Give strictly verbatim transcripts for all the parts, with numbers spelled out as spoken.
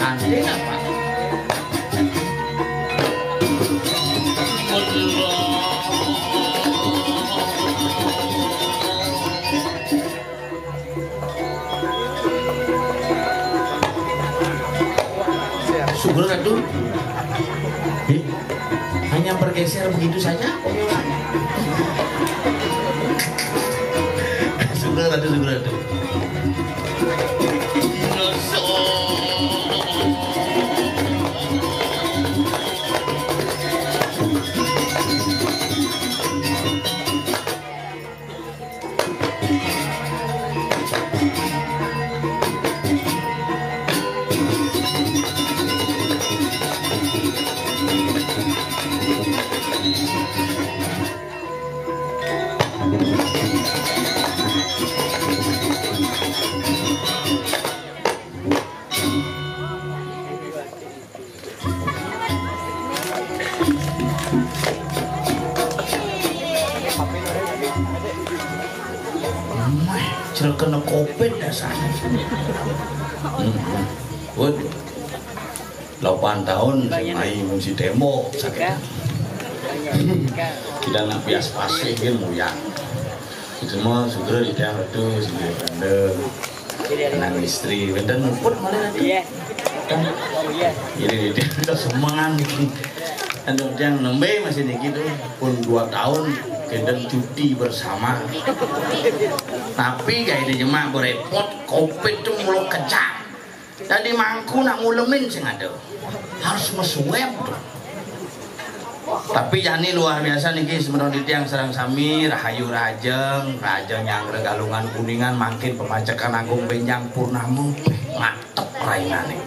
Santai apa? Syukur Ratu. Eh, hanya bergeser begitu saja. Syukur Ratu, syukur Ratu. Mah, cel kena covid dasarnya. Hmm. Waduh. Delapan tahun saya main musik tembok sakit. Kita nak bias pasih kan muyak. Itu mah segera di tiang itu sendiri bandel. Anak istri, benten muput malah nanti. Iya. Kan? Oh iya. Jadi dia kita semangan gitu. Anu tiang nembe masih niki tuh pun dua tahun kita cuti bersama. Tapi kayak di jemak berepot, covid tuh mulu kejam. Jadi mangku nak ngulemin sing ada. Harus mesweb tuh. Tapi jani luar biasa niki semeton titiang sareng sami, rahayu rahajeng, rahajeng nyanggra Galungan Kuningan, mangkin pemacekan Agung Benjang Purnama, peh, ngatep rainane.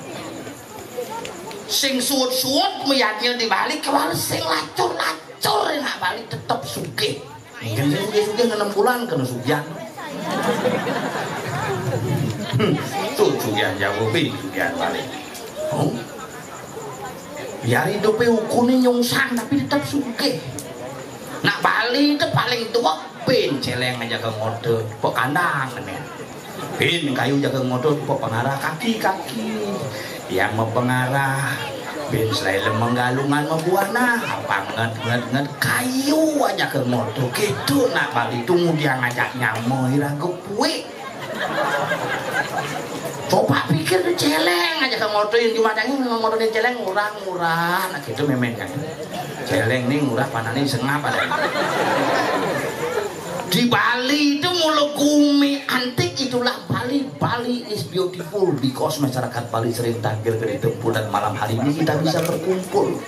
Sing suwut-suwut meyadnya di Bali, kewala sing lacur-lacur nak Bali tetep sugih. Mungkin sing sugih-sugih enam bulan kena sugihan. Tuh sugihan jago pi, sugihan Bali. Oh. Biar hidupnya ukune nyungsang tapi tetap sugih. Nak Bali itu paling tua bin celeng aja ke ngode, pok kandang nih. Bin kayu jaga motor, pok pengarah kaki-kaki. Yang mau pengarah, bin selain lemeng Galungan mau buana, apa nget nget nget kayu aja ke motor gitu. Nak Bali itu dia ngajak nyamo ira gepui. Coba pikir tuh celeng aja ke motor yang cuma celeng, motornya celeng murah-murah, nah gitu memen kan. Celeng nih murah panane sengap ada. Di Bali itu mulu gumi antik, itulah Bali. Bali is beautiful because masyarakat Bali sering tangkil ke tempuh dan malam hari ini kita bisa berkumpul.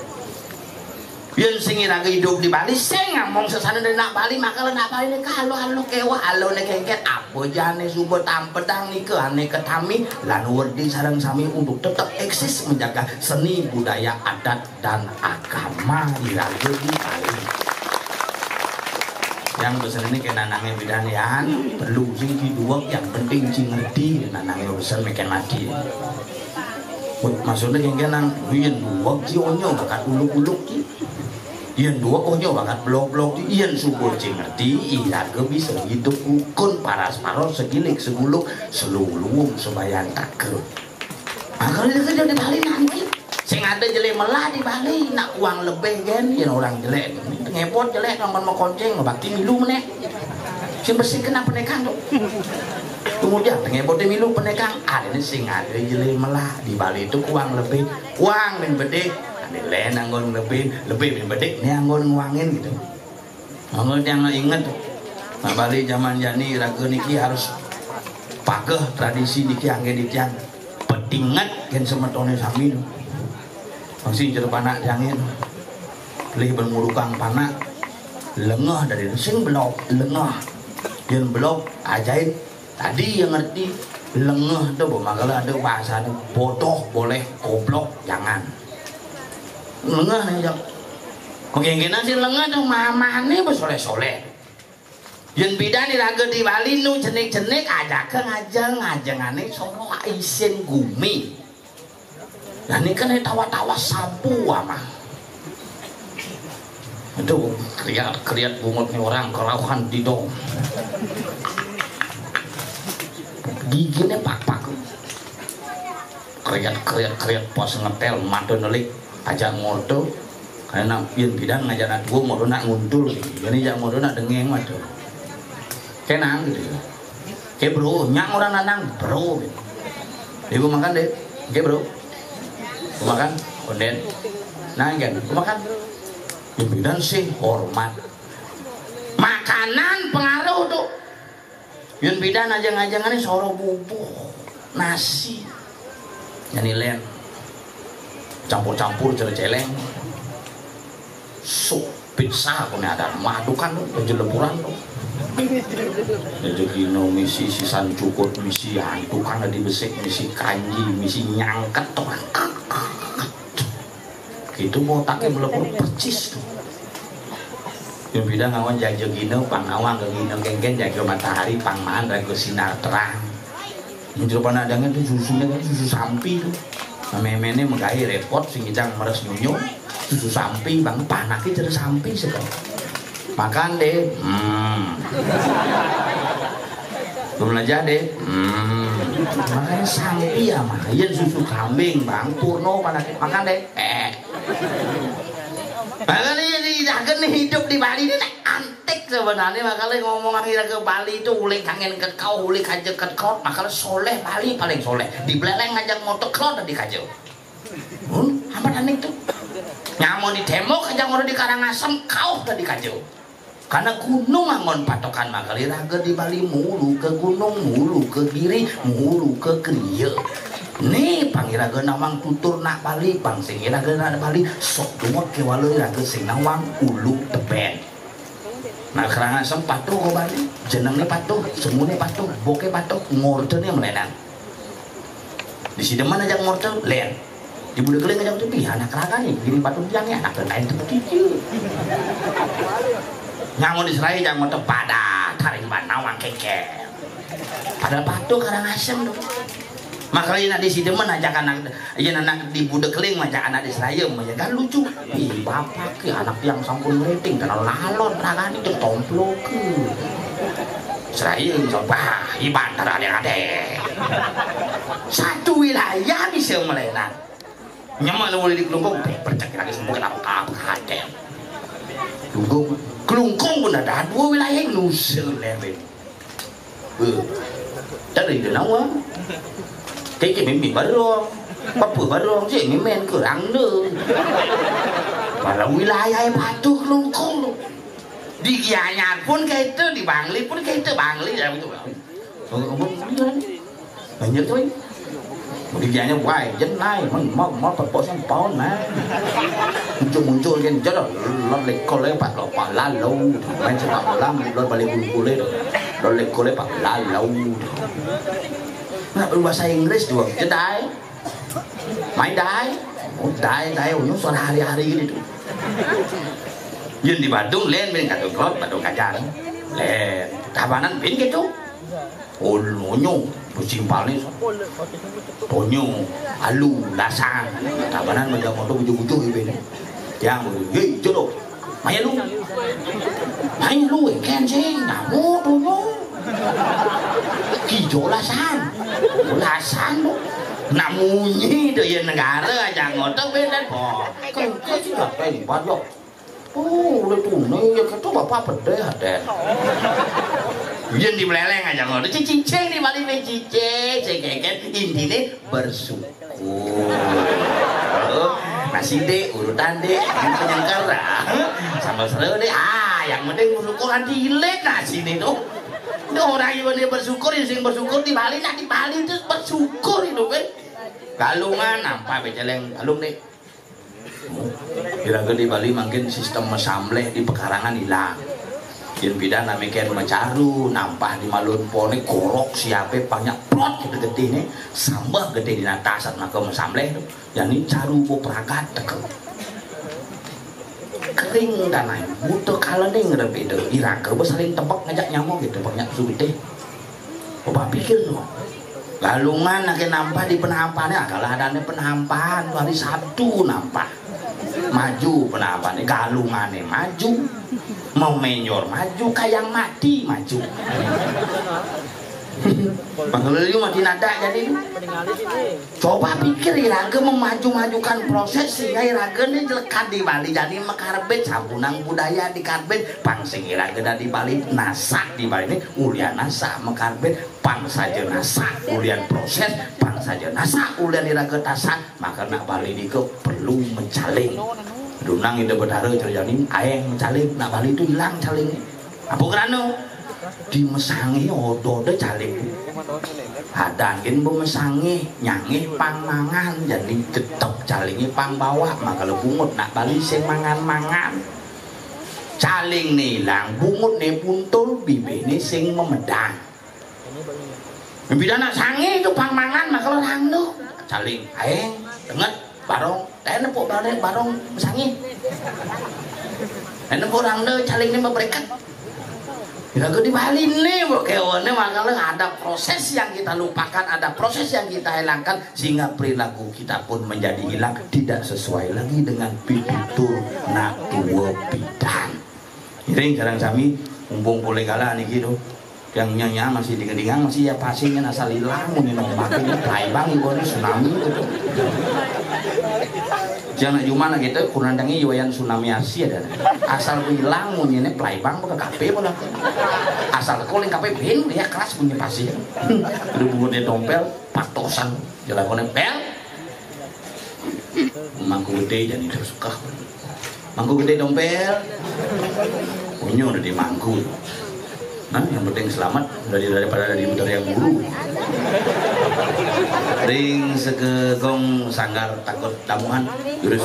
Yen sing iraga hidup di Bali, sing ngomong sesana dari nak Bali, maka nak Bali ini kalau alo kewa, alo ne kengket, apa jane suba tampedang nika ane ketami, lan werdi sareng sami untuk tetap eksis menjaga seni budaya adat dan agama iraga di Bali. Yang pesan ini kena nange bidan ya, perlu sing di dua, yang penting sing ngerti, nange pesan meken mati. Maksudnya yang kena yen dua, si onyo bakat uluk-uluk ki. Yén dua konyo banget blok-blok, yén suba cing ngerti, iraga bisa hidup rukun, paras-paros, segilik seguluk, seluluwung, sebayan taka. Maka iraga jadi Bali nanti. Sing ada jelé melah di Bali, nak kuang lebih gén, yén orang jelék. Ngepot jelék, nonton makonceng, bakti milu menék. Sing bersih kena penekang tu. Kemudian, ngepot milu penekang, ada ni sing ada jelé melah di Bali tu kuang lebih, kuang min bedik. Ada lén anggon lebih, lebih min bedik, ni anggon nguangin gitu. Mangga tiang inget, nah, Bali jaman jani raga niki harus pageh tradisi niki anggé di tiang. Petinget kén semetoné sami tu. Masih jero panak tiangé tu. Lih ben ngurukang panak, lengeh dari sing belog, lengeh. Yén belog, ajaib. Tadi yang ngerti lengeh tu, makala ada bahasane bodoh boleh, goblok jangan. Lengeh nih, Jok. Mungkin kena sih lengeh tu, mamane besoleh-soleh. Yén pidan iraga di Bali nu cenik-cenik, ajaka ngajeng, ngajengane soroh isin gumi. Lah, ini kan tawa-tawa sabu amah. Aduh, kriat-kriat bungut nih orang kerauhan didong. Giginya pak-pak. Kriat-kriat-kriat pas ngetel, mata nelik, ajak ngorta. Karena yén pidan ngajak anak tua, ngorta nak nguntul. Jadi ajak ngorta nak dengeng mata. Kenang gitu. Oke, Bro, nyang orang nanang, Bro. Ibu makan deh. Oke, Bro. Ibu makan, onden. Nah, kan, ibu makan. Pimpinan sih hormat. Makanan pengaruh tu. Yén pidan ajeng-ajengane soroh bubuh, nasi. Jani lén. Campur-campur cere-celeng. Sup, pizza, kone ada madukan tu, jelepuran tu. Rejekina misi sisan cukut, misi antukan di besik, misi kanji, misi nyangket tu. Gitu botaknya melebu percis tu. Yén pidan ngawang jaga gina, pang ngawang ke gina kéngkén jaga matahari, pang maan raga sinar terang. Jero panadangé tu susuné kan susu sampi tu. Nah, méméné megahi repot sing ngidang meres nyunyu, susu sampi bang panake jero sampi seka. Makan deh. Hmm. Belum aja deh. Hmm. Makanya sampi ya mah. Yén susu kambing bang, purno panake. Makan deh. Eh. Makanya jadi iraga nih hidup di Bali ini nek antik sebenarnya. Makanya ngomong akhirnya ke Bali itu ulih kangen ke kau, ulih kaja ke kau. Makanya soleh Bali paling soleh. Di Beleleng ngajak motor kau tadi kaja. Hmm, amat antik tuh. Nyamo di Tembok aja ngono di Karangasem kau tadi kaja. Karena gunung anggon patokan makali raga di Bali mulu ke gunung, mulu ke giri, mulu ke kriya. Nih pang iraga nawang tutur nak Bali, pang sing iraga nak Bali, sok dungot kewala iraga sing nawang ulu teben. Nah, Karangasem patuh ke Bali, jenengnya patuh, semuanya patuh, boke patuh, ngortene melenan. Di sidemen aja ngorte, len. Di Buda Keling aja tuh, "Ih, anak raga nih, gini patuh tiang ya, anak lain tuh begitu." Nyamun di Serai aja ngorte pada taring banawang keke. Padahal patuh Karangasem tuh. Makanya nak di sidemen aja anak, iya anak di Buda Keling aja anak di Serai aja kan lucu. "Ih, bapak ke anak yang sampun rating, kenal lalon raga nih, jeng tomplok ke." Serai aja, bah, iban ada-ada. Satu wilayah bisa melenan. Nyemak lu boleh di Klungkung, teh, percak lagi sembuh kenapa apa kadé. Klungkung, Klungkung pun ada dua wilayah yang nusul lebih. Eh, dari Denawa. Keke mimi barong, Papua barong, si mimen kurang deh. Kalau wilayah yang patuh Klungkung tu. Di Gianyar pun kayak itu, di Bangli pun kayak itu, Bangli ya itu. Banyak tu. Di Gianyar wai, jen nai, mau mau mau perpos yang paun nai. Muncul-muncul kan, jodoh, lot lekol lepat, lopak lalu. Main sepak bola, lot balik bulu kulit. Lot lekol lepat lalu. Nak bahasa Inggris tu, jedai. Main dai. Oh, dai, dai, unu suara hari-hari gitu. Yun di Badung, len, bin kata klot, Badung Kajar. Len, Tabanan, bin gitu. Oh, lonyo, bersimpal ni. Tonyo, alu, lasang. Tabanan, macam motor bujuk-bujuk gitu. Yang, hei, jodoh. Maya lu. Maya lu, kén sing, namu tuh, no. Kijo lasan. Lasan, no. Namunyi tuh ya negara aja ngotot beda, po. Kén, kén sih, nggak pengen, Pak, yo. Oh, udah tuh, nih, ya, kita bapak pedih, Aden. Yen di Buleleng aja ngotot. Cicing di Bali, cicing, cicing, intine bersyukur. Oh, nasi dek, urutan dek, penyengkara. Sambal seru dek. Ah, yang penting bersyukur, nanti ilet nasi nih tuh. Itu orang yang dia bersyukur, yang sing bersyukur di Bali, nah di Bali itu bersyukur itu kan. Galungan, nampak beceleng, galung dek. Iraga di Bali mangkin sistem masambleh di pekarangan ilang. Yen pidan nami kén macaru, nampah di malun pone, gorok siape, pang nyak prot gitu gedene, sambah gede di natas, maka masambleh tu. Jani caru bo pragat teka. Kering tanah, buta kalening ngerebeda. Iraga ba saling tebek ngajak nyama gitu, pang nyak sugete. Coba pikir tu. Galungan ake nampah di penampane, ah, kalau adane penampahan tu hari Sabtu nampah. Maju penampane, galungane maju. Mau menyor maju, kayang mati maju. Panggil mati nada jadi. Coba pikir, iraga memaju-majukan proses sehingga iraga ni jelekat di Bali, jani makarbet sabunang budaya di karbet, pang sing iraga dadi Bali, nasak di Bali ni ulian nasak makarbet, pang saja nasak ulian proses, pang saja nasak ulian iraga tasak, maka nak Bali nika perlu mecaling. Dunang Ida Betara cara jani, aeng mecaling, nak Bali tu ilang caling. Apa kerana? Di mesangih odo de caling. Adan gin ba mesangih, nyangih pang mangan, jani tetep calinge pang bawak, maka le bungut nak Bali sing mangan-mangan. Caling ne ilang, bungut ne puntul, bibih ne sing memedang. Bida nak sangih tu pang mangan, maka le rang tu. Caling, aeng, tenget, barong. Tah nepuk barong, barong mesangih. Tah nepuk rang de caling ni bebereket. Lagu di Bali ni, bu, kewan ni, makanya ada proses yang kita lupakan, ada proses yang kita hilangkan, sehingga perilaku kita pun menjadi hilang, tidak sesuai lagi dengan pitutur nak tua pidan. Jadi sekarang sami, mumpung boleh gala niki tu, yang nyanyi masih digendingan, masih ya pasingnya asal hilang, munyi nombak ini, plaibang ibu ni tsunami tu. Jangan cuma nak kita, kurang dengi iwayan tsunami Asia dah. Asal hilang munyi ni plaibang, bukan kape pula. Asal koling kape bin, dia keras bunyi pasir. Udah bungut dia dompel, patosan. Jalan konek pel. Mangku gede jadi terus suka. Mangku gede dompel. Punya udah di mangku. Nah, yang penting selamat dari daripada dari muter yang guru. Ring segegong sanggar takut tamuhan jurus.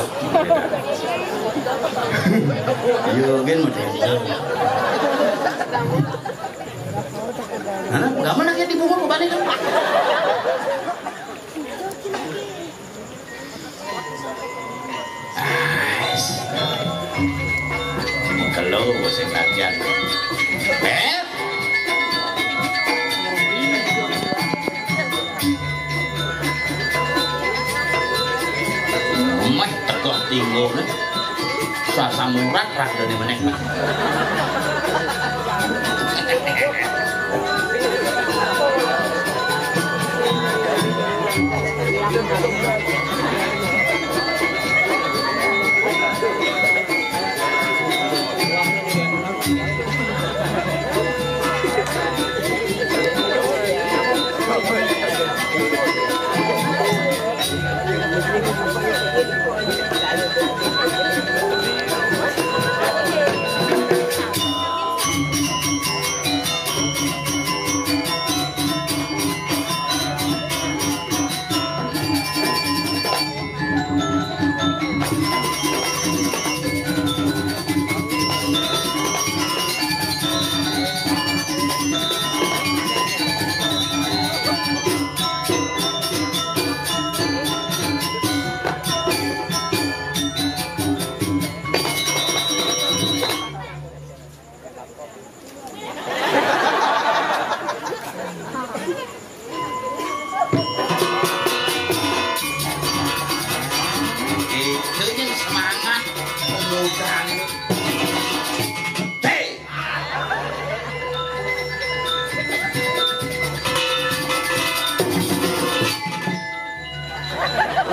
Yo gen model. Hah? Gak mana kayak di bungkul kebalik kan? Kalau sing latihan. Eh? Meh tegak tinggal nih. Sasam urat rada nih meneh.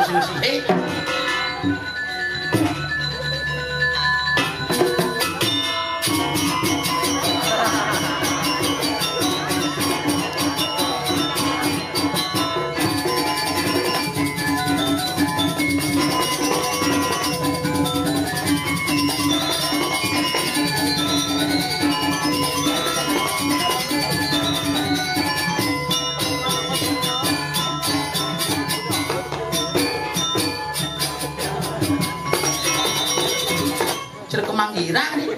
Musik. Cek kemanggirang nih.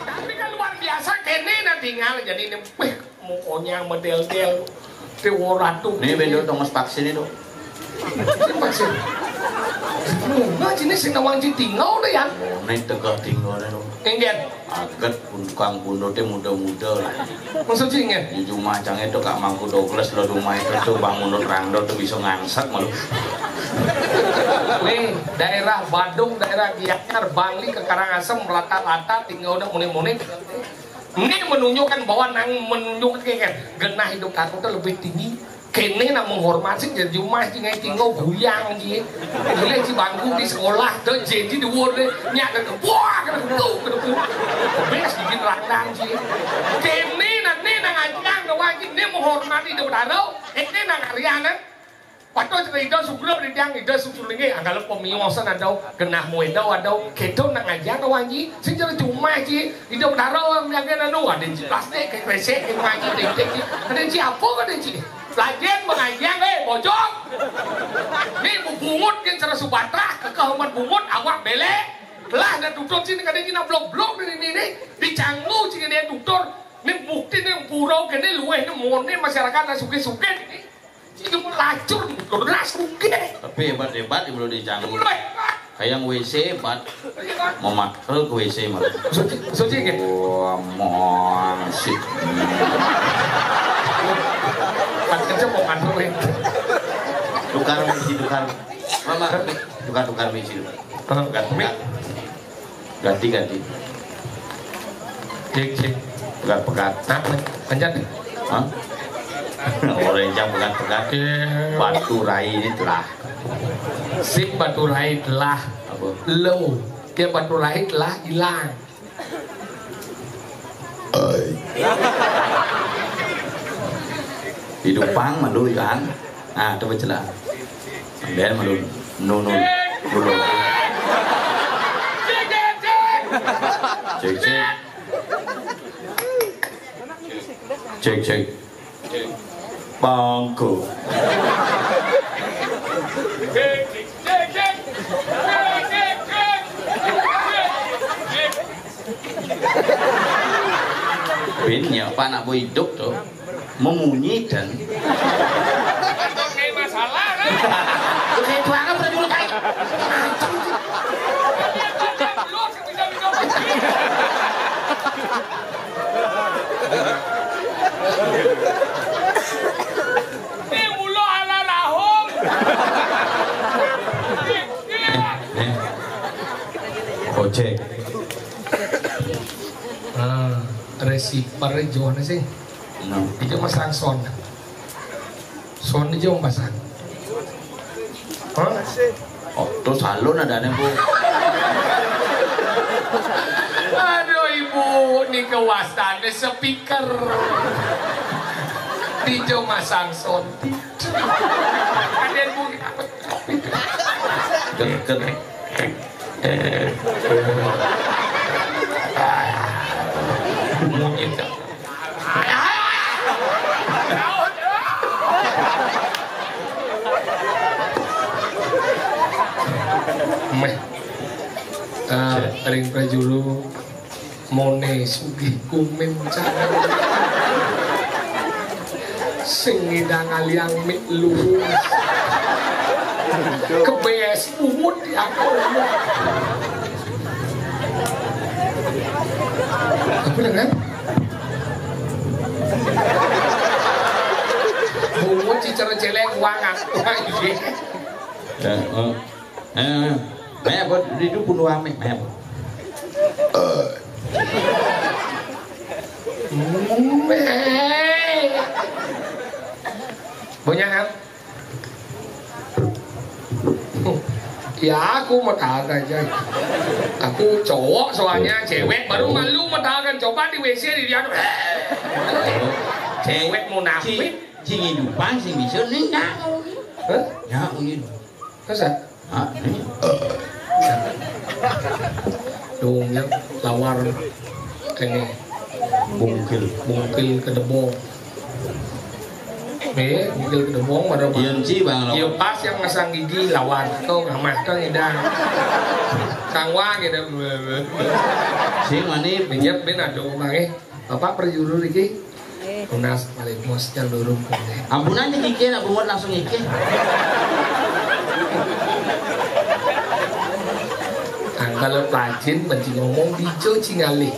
Tapi kan luar biasa, kene nah tinggal jadi ini, wih, mukanya model-model. Dewa Ratu. Nih, bendo tongos vaksin itu. Vaksin. Nah, sini sing nawang ci tinggal deh ya. Oh, nih tegak tinggal deh lo. Enggak. Aget tukang bundo teh muda-muda lah. Maksud ci enggak? Di rumah cang itu Kak Mangku Douglas lo, rumah itu tuh bangun terang tuh bisa ngangsak malu. Nih, daerah Badung, daerah Gianyar, Bali, ke Karangasem, rata-rata tinggal udah muni-muni. Ini menunjukkan bahwa nang menunjukkan kayak genah hidup aku tuh lebih tinggi. Kene nak menghormati jadi rumah ci ngai tinggal buyang ci. Gile ci bangku di sekolah tuh jadi di word nyak ke wah kena kutu kena kutu. Bes bikin randang ci. Kene nak ne nang ajang ke wajib ne menghormati hidup daro. Ini nang karya nang. Waktu cerita Ida Sugro di tiang Ida Sugro ini anggap pemiosan ada genah mueda ada kedo nang aja no wanji sing jero cuma ci Ida Betara orang jaga nanu ada ci plastik kayak kresek kayak wanji titik ci ada ci apa ada ci lajen mengajian eh bojong ni bungut kan cara subatra kekehormatan bungut awak belek lah ada tutur sini kadang cina blok-blok dari ini nih dicanggu sini dia tutur ni bukti ni pura kene luweh ni mone masyarakat lah suke-suke ni Cuma lacur, beras rugi. Tapi hebat-hebat di belum dicanggu. Kayak W C hebat. Mau makan ke W C malah. Suci, suci ke? Wah, monsik. Kan kerja mau makan duit. Tukar misi tukar. Mama, tukar tukar misi. Tukar tukar. Ganti, ganti. Cek, cek. Pegat, pegat. Nah, lanjut. Hah? Orang yang pegat, pegat. Iya. Batu rai ini telah. Sip batu rai telah. Apa? Lo. Dia batu rai telah hilang. Ai. Hidupang malu kan. Nah, coba celak. Sambil malu. No, no. Dulu. Cek, cek. Cek, cek. Bangku. Bin ya, apa anak bu hidup tuh? Memunyi dan masalah kan? Udah itu anak berjuluk kayak Ini mulu ala lahum. Ojek. Ah, receiver jualnya sih. Nah. Itu masang sound. Sound aja mau pasang. Hah? Oh, terus halo nadanya, Bu. Aduh, Ibu, ini kewasane speaker. Dijo masang sound. Ada yang bunyi apa? Ket, ket. Bunyi, Kak. Meh. Eh, ring prajulu mone sugih kumim cara. Sing ngidang aliang mik luwung. Kebes umut ya. Apa dengan? Bungut si cara celeng uang aku. Wah, iya. Ya, oh. Eh, meh apa? Di itu pun wame, meh apa? Meh. Punya kan? Ya, aku mau tahan aja. Aku cowok soalnya, cewek baru malu mau tahan. Coba di W C di dia. Cewek mau napi. Sing hidupan sing bisa nih, nggak. Hah? Ya, ini. Masa? Ah, ini. Dongnya lawar kene. Bungkil. Bungkil kedebong. Eh, bungkil kedebong pada. Iya, Ci, Bang, lawar. Iya, pas yang masang gigi lawar. Kau ngamah kau ngidang. Sangwa gitu. Sing mani pinjat bin aduh, Bang, eh. Bapak perjuru iki. Tunas paling bos jalurung kene. Ampunan iki, iki, nak bungut langsung iki. Angkal pelacin benci ngomong dijo cingali.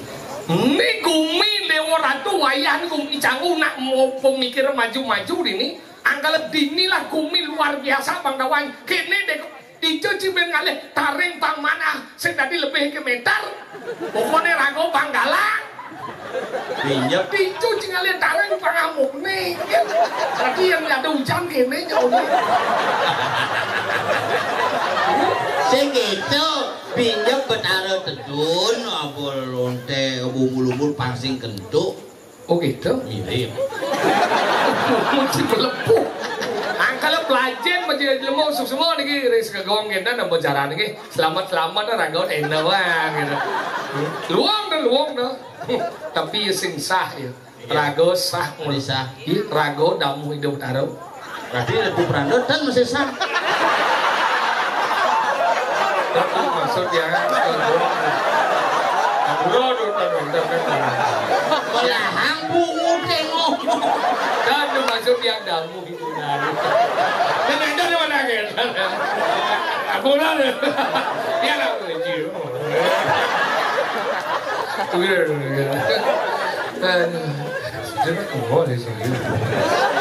Ini gumi Dewa Ratu wayah gumi canggu nak mau pemikir maju-maju dini. Angkal dini lah gumi luar biasa Bang Dawang. Kene dek dijo cimen ngalih taring pang manah sing tadi lebih ke meter. Pokoknya rago panggalang. Pinjep. Dijo cingali taring pangamukne. Berarti yang ada hujan kene jauh. Sing gitu, pinjep Betara Tedun, apa lonte, umur-umur pang sing kentuk. Oh gitu? Mirip. Mesti melepuh. Angkal pelajen, mesti lemu, semua niki, ris kegong, kena, nambah jalan niki. Selamat-selamat dah, ragot, enak banget gitu. Luang dah, luang dah. Tapi ya sing sah ya. Iya. Rago sah, mulai sah. Iya, rago damu hidup taruh. Berarti lebih perandot dan masih sah. Tapi maksud ya, bro, bro, bro, bro, bro. Belahang bungut tengok. Dan maksud yang damu. Aku lah. Dia lah, aduh.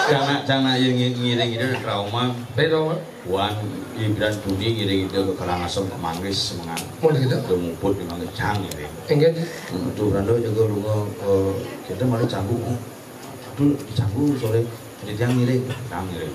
Cangak, cangak yang ngi-, ngiring itu trauma. Trauma. Wan, Ibran Tuni ngiring itu ke Karangasem, ke Manggis, semangat. Mau gitu? Ke Muput, di Manggis, cang, gitu. Enggak. Tuh, Rando juga lu, eh, kita malah canggung. Dul, dicanggu sore, jadi tiang ngiring, tiang ngiring.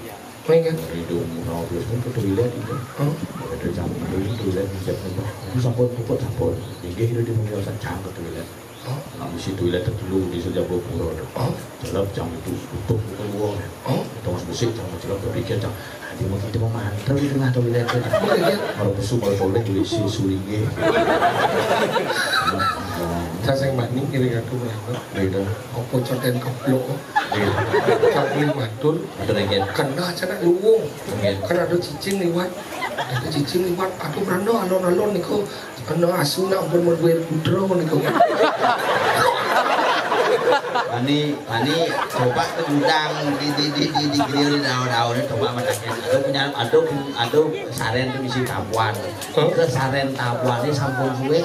Kowe kan? Dari dong, mau terus pun ke toilet itu. Hmm? Ada canggu itu, toilet, dicek itu. Itu sampun, puput sampun. Inggih, itu di punya usah canggu ke toilet. Oh. Nah, mesti toilet dulu di Sejabopura. Oh. Jelap canggu itu, utuh, utuh, uang. Oh. Tongos besi, canggu jelap, berpikir, canggu. Adi mau kita mau mantel di tengah toilet itu. Oh, iya. Kalau besuk, kalau polek, W C sulinge. Saya yang mani, kira-kira tuh, beda. Apa coten keblok? Iya. Cangkli matur. Matur nggih. Kena cenah luwung. Nggih. Kan ada cicing liwat. Ada cicing liwat. Aduh, Brando, alon-alon niku. Ana asu nak ampun merduwe putra niku. Ani, ani coba ke gudang di, di, di, di, di griya di daun-daun, coba matakin. Aduh, punya, aduh, aduh, saren itu isi tabuan. Hah? Ke saren tabuane sampun suwe.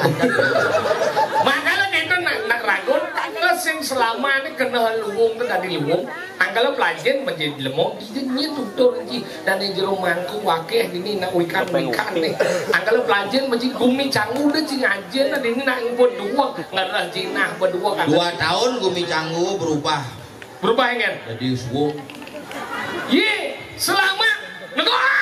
Makanya kita nak, nak ragun, angkala sing selama ini kena luwung ke tadi luwung, angkala pelajen menjadi lemong, dia nyet tutur ji, dan yang jero mangku wakeh ini nak wikan-wikan nih. Angkala pelajen menjadi gumi canggu deh, cing ajen, dan ini nak ngibut dua, ngerah jinah berdua kan. Dua tahun gumi canggu berubah. Berubah, Ngen? Jadi suwung. Ye, selamat. Negara.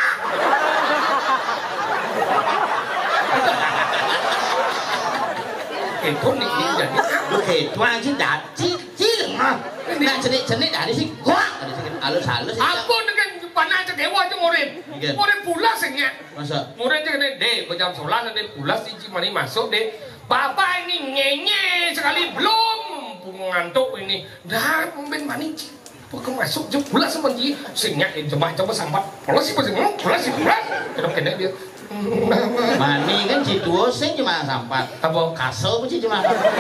Itu nih, ini jadi. Oke, itu aja dadi cil mah. Nah, cenik-cenik dari si gua, dari si halus-halus. Apa dengan panah cek dewa aja murid? Nggih. Murid pula sing ya. Masa? Murid aja kena deh, jam sebelas nanti pulas si Cimani masuk deh. Bapak ini ngenye sekali belum, mumpung ngantuk ini. Dah, mben mani, Ci. Kok masuk jam pula sama dia? Sing nyak jemaah coba sambat. Polos sih, polos sih, polos. Terus kena dia. Mani kan si tuo sing cuma sambat. Apa? Kaso apa sih cuma sambat?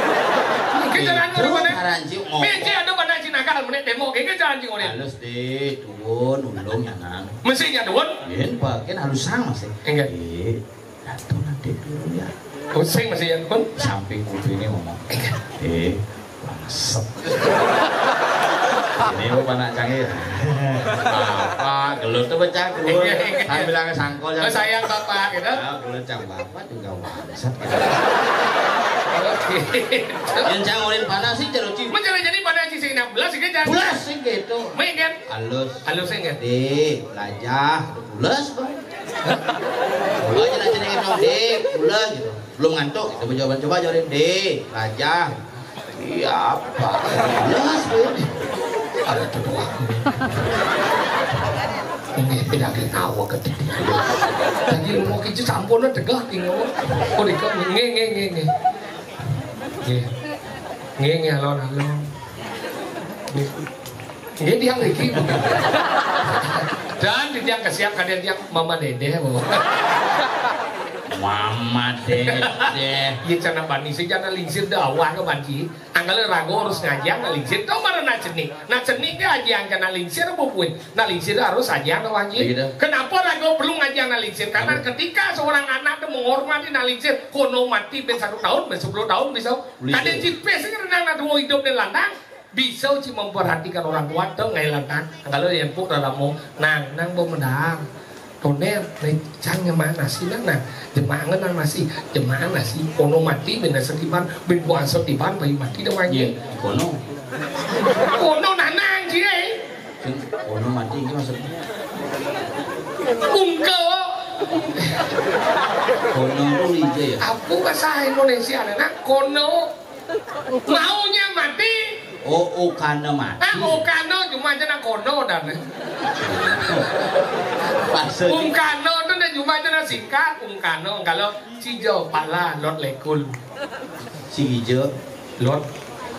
Mungkin jalan itu mana? Karanci ngomong. Mungkin ada mana Cina kan, menek demo, kayak jalan Cina. Halus deh, tuun, ulung ya nang. Mesti nya tuun? Yen pakai halus sang masih. Enggak. Eh, Datu nanti dulu ya. Pusing masih ya pun. Samping kupingnya ngomong. Eh, bangsat. Ini mau anak canggih. Apa gelut tuh pecah dulu. Sambil nang sangkol. Oh, yang sayang bapak gitu. Ah, gelut cang bapak juga bangsat. Oke. Yang cang ulin panas sih, ceruci. Menjalani jadi panas sih, sing enam belas sih, kan? Pulas sih gitu. Main kan? Halus. Halus sih, kan? Di, lajah, pulas, Bang. Kalau aja nanti nengok dong, di, pulas gitu. Belum ngantuk, kita menjawab, coba jawabin, di, lajah. Iya, apa? Pulas, Bang. Ada tuh doang. Ini tidak ketawa ke tadi. Tadi lu mau kicik sampun tegak tinggal. Oh, di nge nge nge nge. Nge nge nge alon alon. Nge. Nge dia lagi. Dan di dia kesiap kadang dia mama dede, Bu. Mama dede. Iya, cana bani sih, cana lingsir dah awal ke banci. Angkala raga harus ngajiang nak lingsir, tau mara nak cenik. Nak cenik ke ajiang ke nak lingsir apa buin? Nak lingsir harus ajiang nak wajib. Begitu. Kenapa raga perlu ngajiang nak lingsir? Karena ketika seorang anak tu menghormati nak lingsir, kono mati ben satu tahun, ben sepuluh tahun bisa. Boleh. Kada cipis renang nak tua hidup di landang, bisa ci memperhatikan orang tua tu ngai landang. Angkala yang puk dalam mau nang nang bau mendang. Toner, nai cang nyemaan nasi nang, nang. Jemaah ngenang nasi, jemaah nasi. Kono mati, benda setiban, ben buang setiban, bayi mati dah wangi. Iya, kono. Kono nanang, cie. Sing kono mati, itu maksudnya. Ungkel. Kono tu ije ya? Apa bahasa Indonesia, nang? Kono. Maunya mati. Oh, ukana mati. Ah, ukana cuma aja nak kono dan. Maksud ungkana tu dah cuma aja nak singkat, ungkana. Kalau cijo pala lot lekul. Cijo. Lot.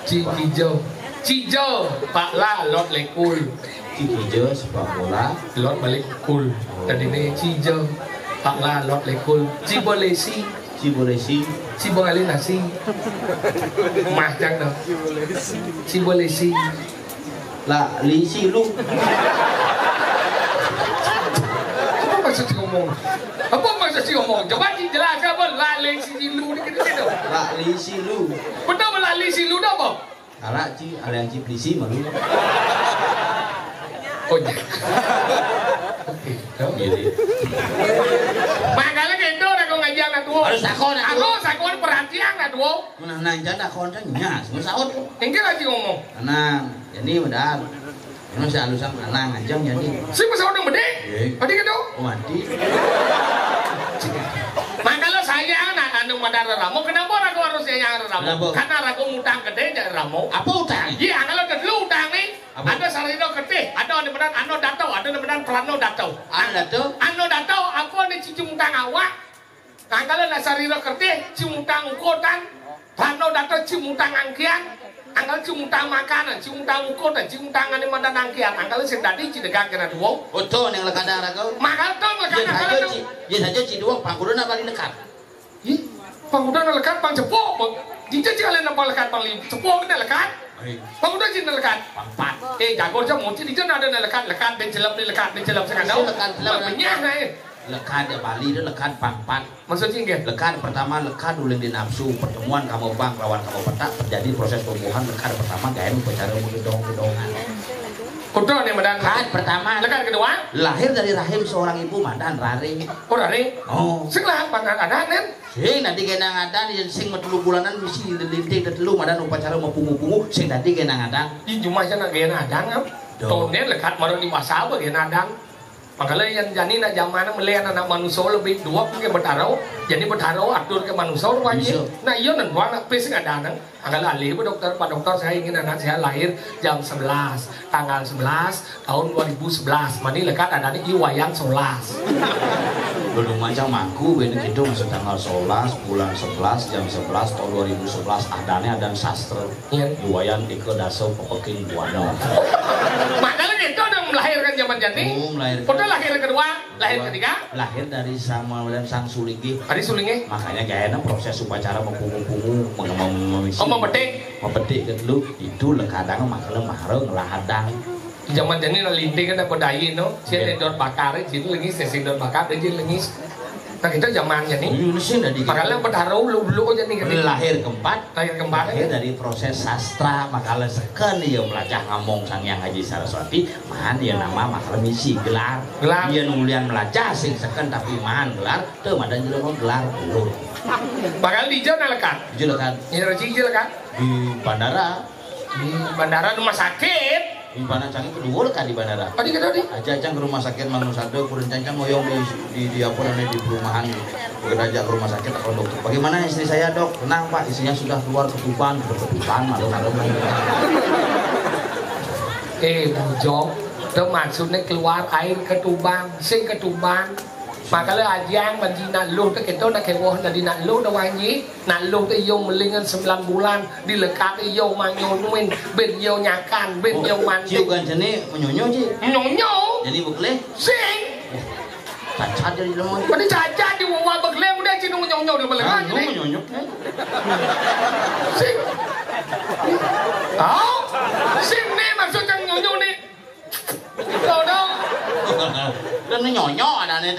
Cijo. Cijo pala lot lekul. Cijo sepak bola. Lot balik kul. Tadi ni cijo pala lot lekul. Cibolesi. Cibolesi. Cibo ngalih nasi. Mah cang dah. Cibolesi. La lisi lu. Apa maksud si ngomong? Apa maksud si ngomong? Coba dijelaskan apa la lisi lu ni kita tu. La lisi lu. Betul la lisi lu dah apa? Ala ci, ala ci polisi malu. Oh, iya. Oke, tahu. Iya, iya. Mangkala kento nak ngajiang nak tua. Harus takon nak tua. Aku takon perhatian nak tua. Mana nang janda konten nya, semua saut. Inggih lagi ngomong. Tenang, jadi benar. Ini masih alusan tenang aja jadi. Si pesawat yang gede. Iya. Tadi gitu. Oh, mati. Mangkala saya nak anu madara ramo, kenapa ragu harus yang ramo? Kenapa? Karena ragu utang gede jadi ramo. Apa utang? Iya, kalau dulu utang nih, apa? Ada sarira getih, ada anu benar, anu dato, ada anu benar prano dato. Anu dato? Anu dato, apa nih cuci utang awak? Angkala nak sarira getih, ci mutang ukutan, prano dato ci mutang angkian, angkala ci mutang makanan, ci mutang ukutan, ci mutang ane mandan angkian, angkala sing dadi ci degang kena duwung. Oto ning lekadang raga. Makanan to, makanan. Yen saja ci, yen saja ci duwung, pangkudu nak bali lekad. Ih, pangkudu nak lekad, pang cepuk, pang. Dija ci kalian nak lekad, pang li-, cepuk kena lekad. Pangkudu ci nak lekad. Pang pat. Eh, jago aja, mau ci dija nak ada nak lekad, lekad, ben celep ni lekad, ben celep sing ada. Lekad, celep. Benyah na, eh. Lekad ya Bali tu lekad pang pat. Maksud ci nggih? Lekad pertama, lekad ulin di nafsu. Pertemuan kamu bang lawan kamu petak, terjadi proses tumbuhan. Lekad pertama gaen upacara gedong-gedongan. Kudu ni madan. Lekad pertama. Lekad kedua? Lahir dari rahim seorang ibu madan raring. Oh, raring. Oh. Sing lah pang adanan. Sing dadi genang adan, yen sing metelu bulanan mesti linting tetelu madan upacara mepungu-pungu, sing dadi genang adan. Di jumah sana genang adan, kan? Tuh. Tonden lekad marang di masa apa genang adan? Makanya yang jani nak zaman melihat anak manusia lebih dua ke betaro, jadi betaro atur ke manusia rupanya. Bisa. Nah, iya, nanti anak pis nggak ada anak. Angkala alih, Bu Dokter, Pak Dokter, saya ingin anak saya lahir jam sebelas, tanggal sebelas, tahun dua ribu sebelas. Mani lekad adanya i wayang sebelas. Belum macam mangku, bini gitu, maksud tanggal sebelas, bulan sebelas, jam sebelas, tahun dua ribu sebelas, adanya adan sastra. Iya. I wayang ika dasa pepeking buana. Makanya gitu dong melahirkan zaman jani. Oh, melahirkan. Udah lahir kedua. Lahir ketiga? Lahir dari sama dan sang sulinggih. Ari sulinggih? Makanya gayana proses upacara mepungu-pungu, mem-, mem-, memisi. Oh, memetik? Mepetik ke dulu, itu lekadang makanya mahara ngelah adang. Zaman jani nak linting kan dapat daya, no? Saya dot bakar, jadi lengis, saya dot bakar, dia lengis. Nah, kita zamannya nih. Ini sih dari Makanya Betara lu dulu aja nih, gitu. Lahir keempat. Lahir keempat. Lahir dari proses sastra, makanya seken ya melajah ngomong Sang Hyang Haji Saraswati, man ya nama makanya misi gelar. Gelar. Dia nulian melajah sing seken tapi man gelar, tuh madan jelema gelar lu. Bakal di Ijo nalekan. Ijo lekan. Ini rezeki Ijo lekan. Di bandara. Di bandara rumah sakit. Di mana cangnya kedua lekan di bandara. Tadi kita di. Aja cang ke rumah sakit Mangun Sado, kurang cang cang ngoyong di di di apa namanya di perumahan gitu. Begitu aja ke rumah sakit apa dokter. Bagaimana istri saya dok? Tenang pak, istrinya sudah keluar ke Tuban, ke Tuban malu malu. Eh, bujong. Itu maksudnya keluar air ke Tuban, sing ke Tuban. Makanya aja yang bagi nak lu tu kita nak kewoh nak di nak lu dah wangi. Nak lu tu iyo melingan sembilan bulan, dilekat iyo manyonuin, ben iyo nyakan, ben iyo mandi. Ciu kan sini menyonyo ci. Menyonyo. Jadi bukleh. Sing. Cacat jadi lemah. Pada cacat di rumah beklem udah cinu menyonyo di melengan. Anu menyonyo. Sing. Oh, sing ni maksud yang nyonyo ni. Tahu dong. Dan nyonyo ada ni.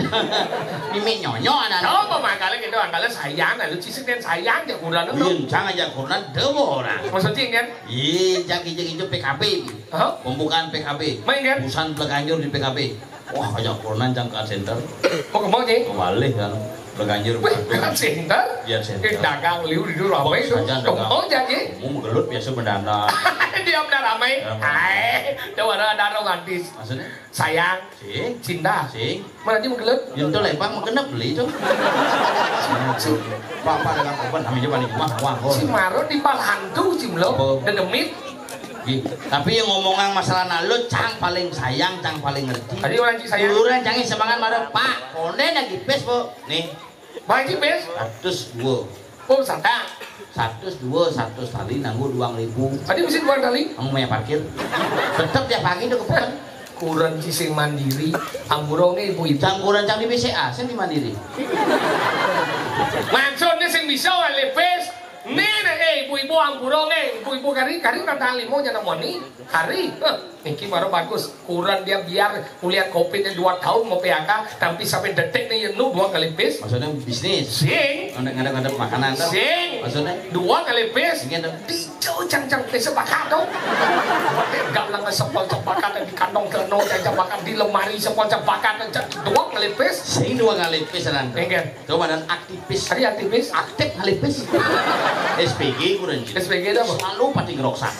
Mimi nyonyo ada ni. Tahu apa mangkale gitu, mangkale sayang, lalu cisik dan sayang je kurang tu. Iya, jangan aja kurang dewa orang. Maksudnya kan? Iya, jaki-jaki itu P K B. Hah? Pembukaan P K B. Main kan? Busan peleganjur di P K B. Wah, ajak kurenan jang ke center. Oh, kemau, Ci? Kebalik kan. Berganjur. Wih, kan center? Iya, center. Eh, dagang liur itu ramai itu. Saja dagang. Kemau, Ci? Umum gelut biasa bendana. Dia benar ramai. Ramai. Ai, dia warna ada romantis. Maksudnya? Sayang. Sing. Cinta. Sing. Mana dia menggelut? Yang tu lempang menggenap beli tu. Pak, pak dengan obat namanya paling rumah. Wah, oh. Si Maro di pal hantu, Cimlo. Apa? Dedemit. Tapi yang ngomongan masalah nalut, cang paling sayang, cang paling ngerti. Tadi orang cik sayang. Dulu orang cangin semangat marah, Pak, konden lagi pes, Bu. Nih. Bagi pes? Seratus dua. Oh, sata. Seratus dua, seratus tali, nanggu dua ribu. Tadi mesti dua kali? Kamu mau parkir? Tetap tiap pagi udah kepukan. Kurang cising mandiri, amburonge ibu-ibu. Cang kurang cang di B C A, sing di mandiri. Maksudnya sing bisa oleh pes, Nih, nih, eh, ibu-ibu ampura nih, ibu-ibu kari, kari tentang limo jangan moni, kari, eh, niki baru bagus. Kurang dia biar kuliah covid nya dua tahun mau P H K, tapi sampai detik nih yenu dua kali pes. Maksudnya bisnis. Sing. Ngadep ngadep makanan tuh. Sing. Maksudnya dua kali pes. Sing ada. Dijo cang cang pes sepakat tuh. Enggak lah ngesepol sepakat di kantong terno cang sepakat di lemari sepol sepakat dua kali pes. Sing dua kali pes nanti. Enggak. Coba dan aktivis. Hari aktivis. Aktif ngalipis. S P G kurang jelas. S P G itu apa? Selalu pati geroksak.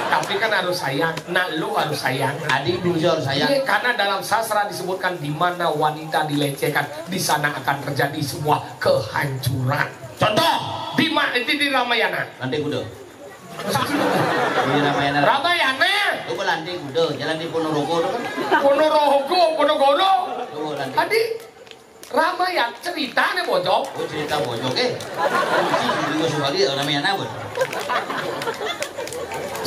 Tapi kan harus sayang. Nah, lu harus sayang. Adi dulu harus sayang. Iya, karena dalam sastra disebutkan di mana wanita dilecehkan, di sana akan terjadi sebuah kehancuran. Contoh. Di ma- di, di Ramayana. Nanti kuda. Di Ramayana. Ramayana. Lu belanti kuda, jalan di Ponorogo tu kan. Ponorogo, Ponorogo. Lu belanti. Adi Ramayana ceritanya bocok. Oh, cerita bocok eh. Juga suka dia namanya apa?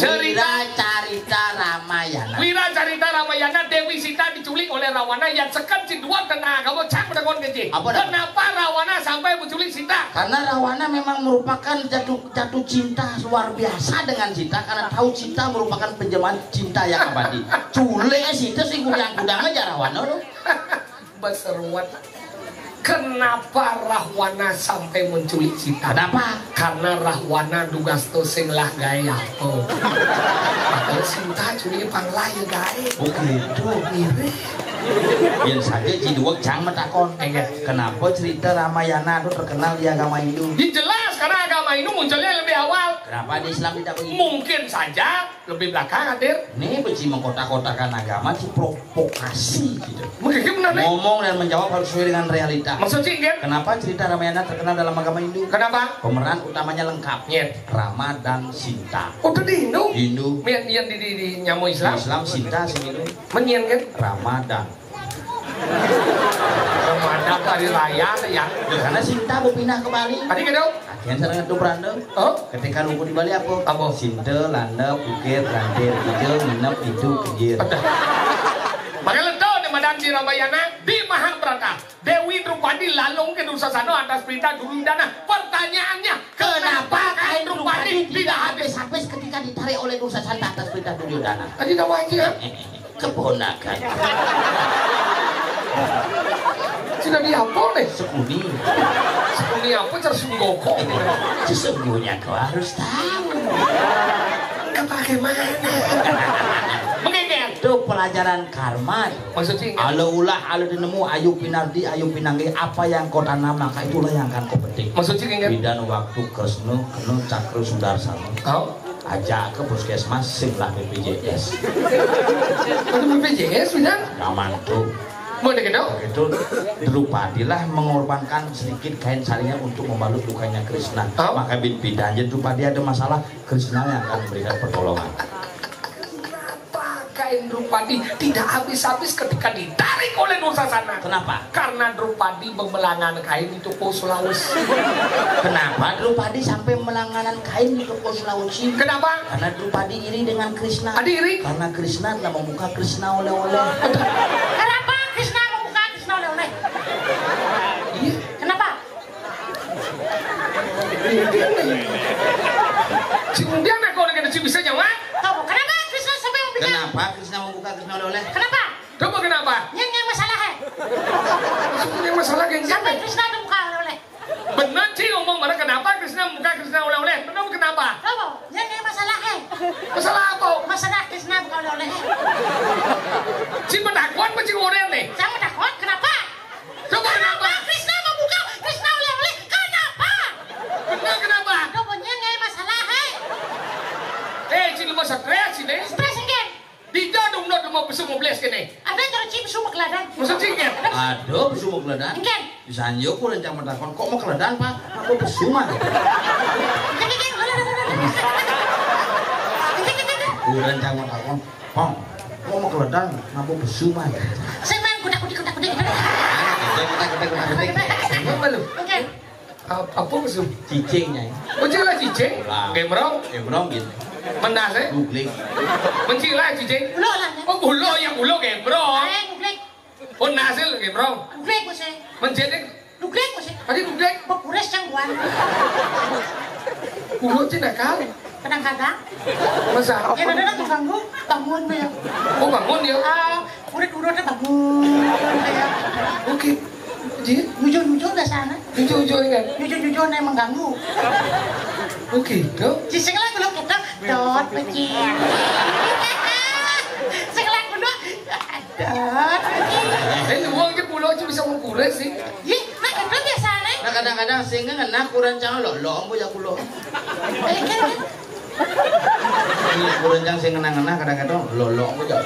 Cerita Wira Carita Ramayana. Wira Carita Ramayana, Dewi Sita diculik oleh Rawana yang sekan si dua tengah kamu cak mendengon kecil. Apa dah? Kenapa Rawana sampai menculik Sita? Karena Rawana memang merupakan jatuh jatuh cinta luar biasa dengan Sita karena tahu cinta merupakan penjelmaan cinta yang abadi. Culik Sita sih yang kudang aja Rawana tuh. Beseruat. Kenapa Rahwana sampai menculik Sita? Kenapa? Karena Rahwana dugas to sing lah gawe apa. Padahal Sita culik panglai gawe. Oh gitu. Mirip. Yang saja Ciduwek cang metakon. Enggak. Kenapa cerita Ramayana itu terkenal di agama Hindu? Ya jelas karena agama Hindu munculnya lebih awal. Kenapa di Islam tidak begitu? Mungkin saja lebih belakang hadir. Nih beci mengkotak-kotakan agama si provokasi gitu. Mungkin benar nih. Ngomong dan menjawab harus sesuai dengan realita. Maksud sih kan? Kenapa cerita Ramayana terkenal dalam agama Hindu? Kenapa? Pemeran utamanya lengkap. Nyet. Rama dan Sinta. Oh, itu di Hindu? Hindu. Yang, yang di, di, di nyamu Islam? Islam Sinta sih Hindu. Menyian kan? Ramadan. Ramadan hari raya ya. Ya, karena Sinta berpindah ke Bali. Tadi gitu. Akhirnya sareng ngetu berandem. Oh? Ketika nunggu di Bali apa? Apa? Sinta, landep, ukir, lantir, hijau, minep, itu, kejir. Makanya letak di Madan di Ramayana di Mahabharata. Dewi Drupadi lalung ke Dursasana atas perintah Duryodana. Pertanyaannya, kenapa kain Drupadi tidak habis-habis ketika ditarik oleh Dursasana atas perintah Duryodana? Tadi tahu aja. Keponakan. Jadi apa nih? Sekuni. Sekuni apa cara sunggoko? Sesungguhnya kau harus tahu. Bagaimana? Mengingin. Itu pelajaran karma. Maksudnya? Ala ulah, ala dinemu, ayu pinardi, ayu pinanggih, apa yang kau tanam, maka itulah yang akan kau petik. Maksudnya? Bidan waktu Kresna, kena Cakra Sudarsana. Oh. Ajak ke puskesmas, sing lah B P J S. Ada B P J S, Bidan? Nyaman tuh. Mau deh, gitu? Itu Drupadi lah mengorbankan sedikit kain sarinya untuk membalut lukanya Kresna. Oh. Maka bin pindah aja Drupadi ada masalah, Kresna yang akan memberikan pertolongan. Kenapa kain Drupadi tidak habis-habis ketika ditarik oleh Dursasana? Kenapa? Karena Drupadi memelangan kain di toko Sulawesi. Kenapa Drupadi sampai memelangan kain di toko Sulawesi? Kenapa? Karena Drupadi iri dengan Kresna. Adi iri? Karena Kresna telah membuka Kresna oleh-oleh. Kenapa Kresna membuka Kresna oleh-oleh? Iya. Kenapa? Iya, dia nih. Si Undian aku udah kena si bisa jawab. Tahu, kenapa Kresna sampai membuka? Kenapa Kresna membuka Kresna oleh-oleh? Kenapa? Coba kenapa? Yang, yang masalah, eh. Maksudnya yang masalah kayak siapa? Sampai Kresna membuka oleh-oleh. Benar sih ngomong mana kenapa Kresna membuka Kresna oleh-oleh? Benar kenapa? Tahu, yang, yang masalah, eh. Masalah apa? Masalah Kresna buka oleh-oleh. Si penakut apa si orang nih? Saya penakut, kenapa? Coba kenapa? Kenapa Kresna membuka Kresna oleh-oleh? Kenapa? Benar kenapa? Coba yang, yang masalah, eh. Eh, si lu mah stres sih, Dek. Stres, enggak? Di jadung lo mau besuk mau beles kene. Ada cara cip sumuk ladan. Maksud sih, enggak? Aduh, besuk mau keledan. Enggak. Bisa anjo ku rencang matakon, kok mau keledan, Pak? Aku besuk mah. Enggak, enggak, enggak. Enggak, enggak, enggak. Ku rencang matakon, Pong, kok mau keledan? Aku besuk mah. Saya main kuda-kuda, kuda-kuda. Kita, kita, kita, kita, kita. Apa lu? Enggak. Ap-, apa maksud? Cicing, Nyai. Oh, cila cicing? Lah. Gembrong? Gembrong gitu. Mendas, eh? Gugling. Mencila cicing? Ulo lah, ya. Oh, ulo yang ulo gembrong. Eh, gugling. Oh, nasil gembrong. Gugling, bos, eh. Mencedek? Gugling, bos, eh. Tadi gugling? Bekuris, cang, buan. Ulo cina kali. Kadang-kadang. Masa? Ya, kadang-kadang mengganggu, bangun, ya. Oh, bangun, ya? Ah, udah-udah bangun, ya. Oke. Ji? Jujur-jujur biasanya. Jujur-jujur kan? Jujur-jujur nih mengganggu. Oh gitu? Sing lah kalau kita dot becik. Sing lah kalau dot becik. Eh, lu aja pulau aja bisa mengkures sih. Ih, nah itu biasanya. Nah, kadang-kadang sing ngena kurang cang lo, lo ambo ya kulo. Eh, kan? Ini kurang cang sing ngena-ngena kadang-kadang lolok aja.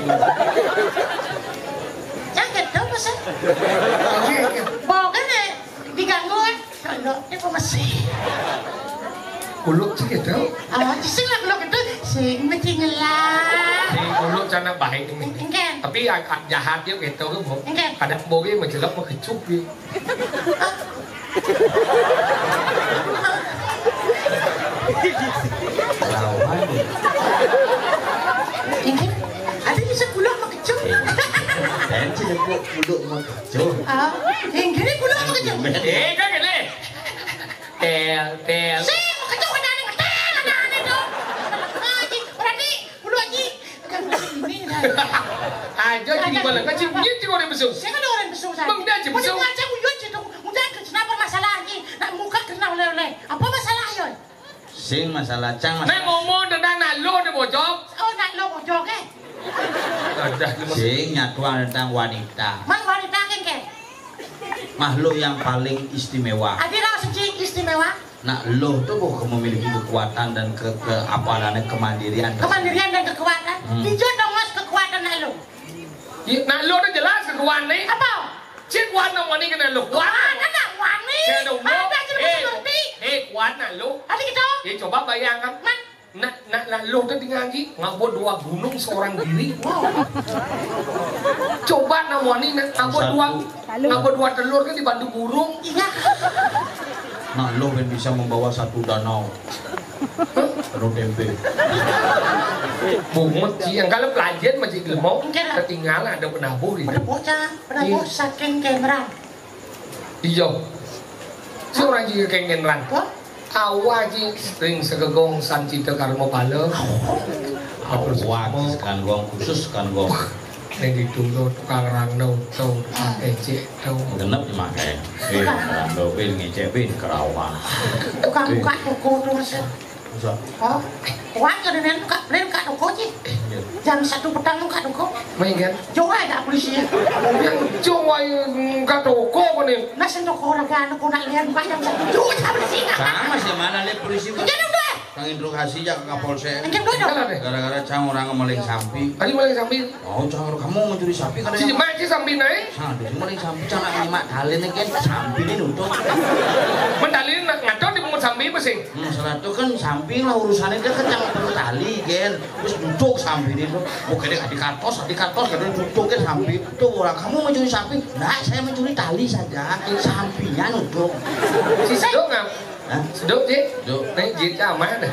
Cang gitu, Mas. Oke, oke. Bawa kan, eh, diganggu, eh. Kalau itu masih. Kuluk sih gitu. Ah, sing lah kuluk itu, sing mesti ngelah. Sing kuluk sana baik ini. Enggak. Tapi agak jahat dia gitu, Bu. Enggak. Kadang boge menjelek mau kecup gitu. Lawan. Ini ada di sekolah mau kecup. Dan sih kuluk mau kecup. Ah, yang gini kuluk mau kecup. Eh, kan gini. Tel, tel. Sing, mau kecup ada aneh, tel, ada aneh dong. Ngaji, berani, bulu haji. Kan ini, nah. Aja di mana? Kan cing, cing orang besuk. Saya kan orang besuk, saya. Bang, dia aja besuk. Macam uyut situ. Udah, kenapa masalah lagi? Nak muka kena oleh-oleh. Apa masalah, Yon? Sing masalah, cang masalah. Nek ngomong tentang nak lo ni bojok. Oh, nak lo bojok, eh? Ada, dia masih. Sing nyatuan tentang wanita. Man wanita kan, ke? Makhluk yang paling istimewa. Adi lah sing istimewa. Nak lo tuh kok memiliki kekuatan dan ke, ke apa namanya, kemandirian. Kemandirian dan kekuatan. Hmm. Dijot dong, Mas, kekuatan nak lo. Iya, nak lo tuh jelas kekuatan nih. Apa? Cik kuat nak wani kena lo. Kuat. Kuat, nak wani. Saya ada ulo. Ada aja lo. Eh, ngerti. Eh, kuat nak lo. Ada gitu. Eh, coba bayangkan. Man. Nak, nak, nak lo tuh tinggi, ngabot dua gunung seorang diri. Wow. Coba nak wani, nak ngabot dua, satu. Ngabot dua telur kan dibantu burung. Iya. Nah, lo kan bisa membawa satu danau. Penuh tempe. Bungut sih, yang kalau pelajaran masih gelem mau, enggak. Ketinggalan ada penabuh gitu. Pada bocah, pada bocah saking kemeran. Iya. Si orang juga kengen ran. Wah? Awak ji ring segegong san cita karma pala. Awak ji sekan gong khusus sekan gong. Ning ditu yo tukang rangno to, tukang ejek to. Genep dimakai. Wih, rangno, wih, ngejek, wih, kerawan. Tukang buka toko to, Mas. Masa? Oh, kuat ka dene buka, beli buka toko, Ci. Iya. Jam satu petang buka toko. Main kan? Jauh aja polisi ya. Yang jauh aja buka toko apa nih? Nah, sing toko orang kan, toko nak lihat buka jam satu. Jauh aja polisi. Sama sih, mana lihat polisi? Jangan dong, deh. Kang interogasi ya ke Kapolsek. Gara-gara cang orang maling sampi. Tadi maling sampi. Oh, cang, kamu mencuri sampi kan? Si Mak, si sampi naik. Nah, di sini maling sampi, cang nak nyimak dalil nih kan, sampi ini nutup. Mendalil nak ngaco di pungut sampi apa sih? Hmm, salah tuh kan sampi lah urusannya, dia kan cang perlu tali kan. Terus duduk sampi ini tuh. Mau kena di kartos, di kartos, kena duduk kan sampi. Tuh orang, kamu mencuri sampi? Nah, saya mencuri tali saja. Sampinya nutup. Si Sedok nggak? Hah? Sedok, Ji? Sedok. Nih, Ji, sama dah.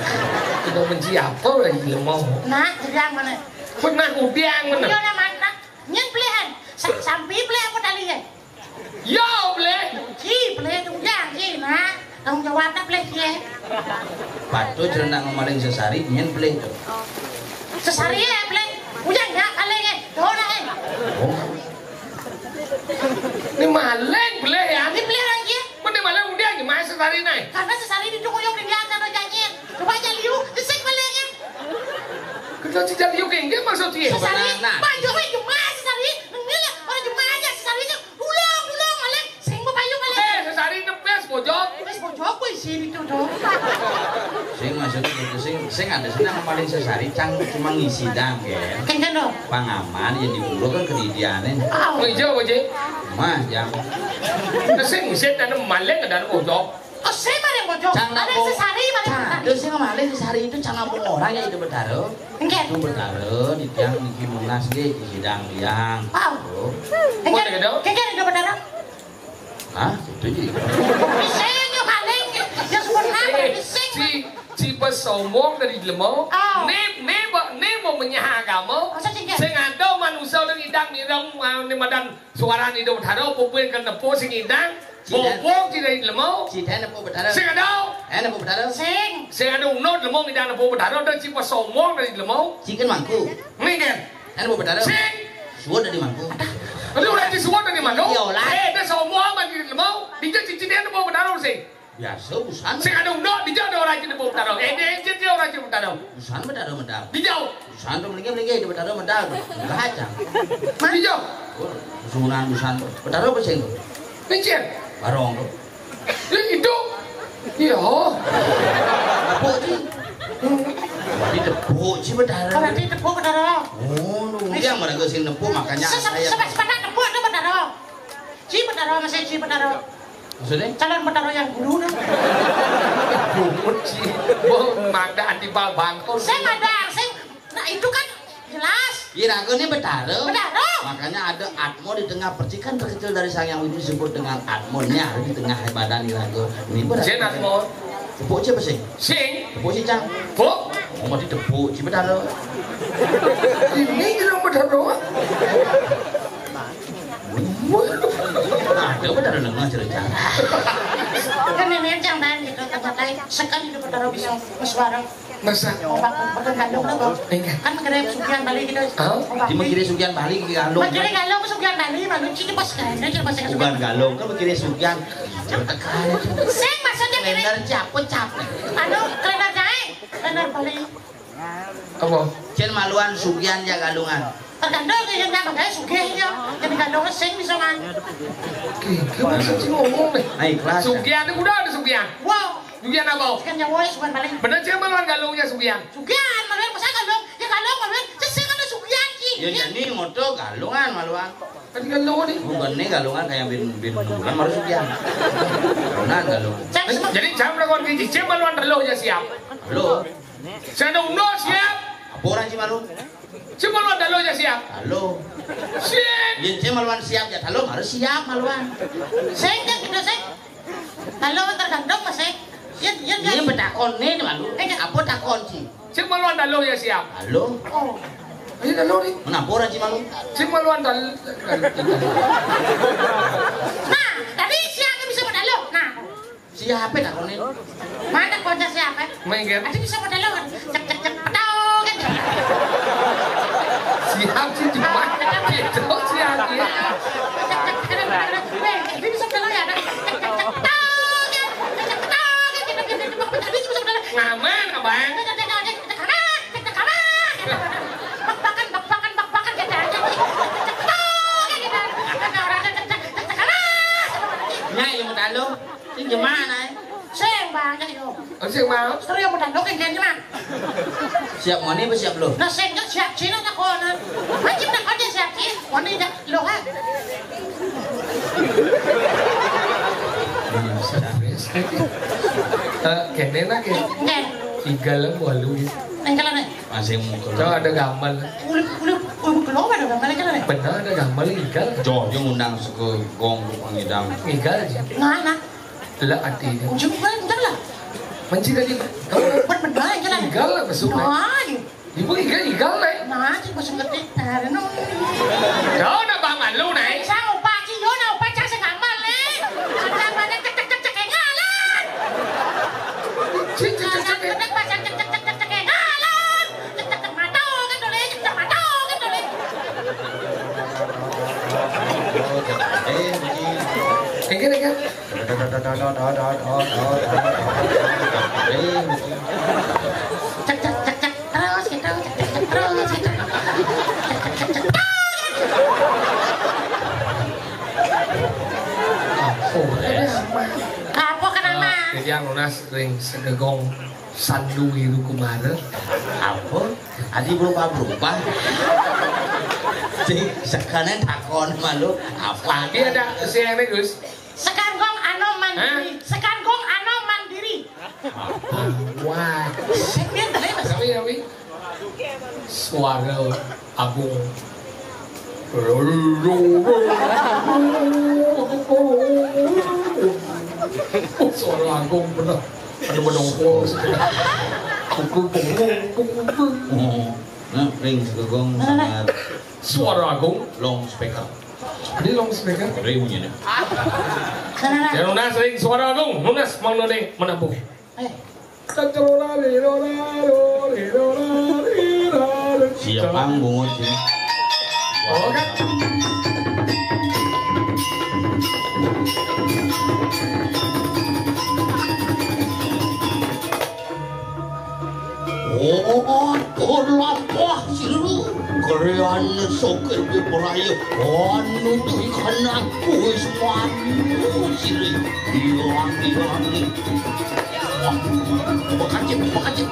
Sedok benci apa lagi lemau? Nah, jadi yang mana? Pernah udiang mana? Iya, nama anak. Nyen pilihan. Sa- sampi pilih apa tali ya? Yo, pilih. Ji, pilih itu udiang, Ji, nah. Tanggung jawabnya pilih, Ji. Patuh cerita ngemaling sesari, nyen pilih itu. Sesari ya, pilih. Udiang ya, paling ya. Tuh, nah, eh. Oh. Ini maling pilih ya. Ini pilih lagi. Mana maling udiang, gimana sesari naik? Karena sesari di tukuyung di dia sama janji. Coba aja liu, desik maling ya. Kita tidak liu kengge maksudnya. Sesari, nah. Pak Jokowi cuma sesari, nengil orang cuma aja sesari itu. Dulung, dulung, maling, sing mau payu maling. Eh, sesari nepes bojok. Nepes bojok, gue isi itu tuh. Sing maksudnya gitu, sing, sing ada sih nang maling sesari, cang cuma ngisi dang, ya. Kengken dong. Pangaman, ya di pulau kan kedidianan. Oh, hijau, Pak Ji. Mah, jang. Nah, sing ngisi ada maling, ada bojok. Oh, saya maling bojok. Cang ada sesari, maling sesari. Terus sing maling sesari itu cang nampung orang ya itu Betara. Enggak. Itu Betara, di tiang di Munas ge, di sidang tiang. Wow. Enggak. Enggak ada Betara. Hah? Itu ji. Sing maling, ya sudah. Eh, si, si pesombong dari jelema. Oh. Ne, ne, ba-, ne mau menyaha agama. Masa sih, enggak? Sing ada manusia dari idang mireng, ah, ne madan suara ni dong taro, pupin kan nepo sing idang. Bobong tidak di lemau. Sing ada. Eh, nepo Betara. Sing. Sing ada unod lemau tidak nepo Betara, dan si pesombong dari lemau. Sing kan mangku. Nih kan. Eh, nepo Betara. Sing. Suwon dari mangku. Aduh, udah di suwon dari mangku. Iya, lah. Eh, dia sombong amat di lemau. Dia cici dia nepo Betara sing. Biasa, busan. Sing ada unod, dia ada orang nepo Betara. Eh, dia, dia, dia orang Betara. Busan Betara medal. Dia jauh. Busan tuh melingkar-melingkar di Betara medal. Enggak aja. Mana jauh? Oh, sunan busan. Betara apa sih itu? Licin. Barong tuh. Ya, itu. Iya. Tepuk sih. Berarti tepuk sih Betara. Berarti tepuk Betara. Oh, lu yang mana gue sing nepuk, makanya saya. Sebab, sebab tepuk itu Betara. Ci Betara, masih Ci Betara. Maksudnya? Calon Betara yang guru dah. Bungut sih. Wah, mada anti bal bangkol. Saya mada, saya, nah, itu kan jelas. Iya, ragu ini Betara. Betara. Makanya ada Atmo di tengah percikan terkecil dari Sang Yang Widi disebut dengan Atmo. Ini ada di tengah badan ini ragu. Ini berarti Jen Atmo. Tepuk siapa sih? Sing. Tepuk sih, Cang. Tepuk. Oh, mau ditepuk, si Betara. Ini jelas Betara. Ada Betara nengah cerita. Kan ini yang dan gitu, kata-kata sekan itu Betara bisa meswara. Masa? Obat, obat kandung tuh. Enggak. Kan mikirnya sugihan Bali gitu. Hah? Obat. Di mikirnya sugihan Bali, galung. Mikirnya galung, sugihan Bali, malu, cini pas keren, cini pas keren. Bukan galung, kan mikirnya sugihan. Tekan. Sing maksudnya gini. Kalender capek, capek. Anu, kalender jahe, kalender Bali. Apa? Cen maluan sugihan ya galungan. Tergantung ya, yang nggak pakai sugih ya. Jadi galung sing bisa man. Oke, gimana sih ngomong nih? Nah, ikhlas, kan? Sugihan itu udah ada sugihan. Wow. Sugihan apa? Sugihan nyawa, sugihan Bali. Bener sih maluan galungnya sugihan. Sugihan, maluan masa galung? Ya galung, maluan. Sesing ada sugihan, Ci. Ya, jadi moto galungan maluan. Tadi galung nih. Bukan nih galungan kayak bin, bin bulan baru sugihan. Galungan, galungan. Jadi jam lawan biji, jam maluan teluh ya siap. Halo. Saya ada uno siap. Apa orang Cimalu? Cuma lu ada lo ya siap. Halo. Siap. Yen cek maluan siap ya, halo harus siap maluan. Sing kan kita sing. Halo tergantung mas sing. Yen yen Ini yen. Betakon nih malu. Eh, apa takon sih? Cuma lu ada lo ya siap. Halo. Oh. Ayo dah lo nih. Kenapa orang Cimalu? Cuma lu ada. Nah, tadi siapa bisa pada lo? Nah. Siapa tak konen? Mana kocak siapa? Main game. Ada bisa modal lo kan? Cek cek cek pedau kan? Siap sih cuma. Ayo, Mutalo. Sing jemana, eh? Sing, Bang, ayo. Oh, sing mau? Serius, Mutalo, kan, kan, jemana? Siap moni apa siap lu? Nah, sing, kan, siap Cina, tak kau, nah. Wajib, tak kau, dia siap Cina. Moni, dah, lu, ha? Eh, kene nak, ya? Ken. Igal, walu, ya. Yang jalan, eh? Masih mukul. Coba ada gambar. Ulip, ulip, ulip, ulip, ada gambar, kan, eh? Benar, ada gambar, igal. Joh, dia ngundang suka gong, pangidang. Igal, ya. Nah, nah. Lah, artinya. Kunci bukan, enggak lah. Menci tadi. Kamu Buat benar, jalan. Igal lah, masuk, eh. Nah, iya. Ibu igal, igal, eh. Nah, cik, masuk ngerti. Ada, no. Jauh nak bang malu, nah, eh. Saya upah, cik, yo, nak upah, cak, saya ngamal, eh. Ada, ada, cek, cek, cek, cek, eh, ngalan. Cik, cik, cik, cik, eh. Ada, ada, cek, cek, cek, cek, cek, eh, ngalan. Cek, cek, cek, mata, kan, boleh, cek, cek, mata, kan, boleh. Enggak, enggak. Cek, cek, cek, cek. Terus gitu, cek, cek, cek, terus gitu. Cek, cek, cek, cek, cek. Apa, ya? Apa kenapa? Eh, jadi yang lunas ring segegong Sandu Wiru Kumara. Apa? Adi berubah-berubah. Cik, sekarang takon malu. Apa? Lagi ada si Eme, Gus. Sekangkong ano mandiri. Hah? Sekangkong ano mandiri. Wah. Sing, dia tadi, Mas. Tapi, tapi. Suara agung. Suara agung bener. Ada bedongkol. Pukul, pukul, pukul, pukul. Oh, nah, ring segegong sangat. Suara agung. Long speaker. Jadi long speaker. Ada yang bunyinya. Nah, nah, nah. Ya, lunas, ring suara agung. Lunas, mau none menampung. Eh. Siapa bungut sih? Oh, kan? Oh, tur lampah siru. Krian sokir beberaya. Anu tuh ikan aku wis manu siri. Ilang, ilang. Bekacit, bekacit.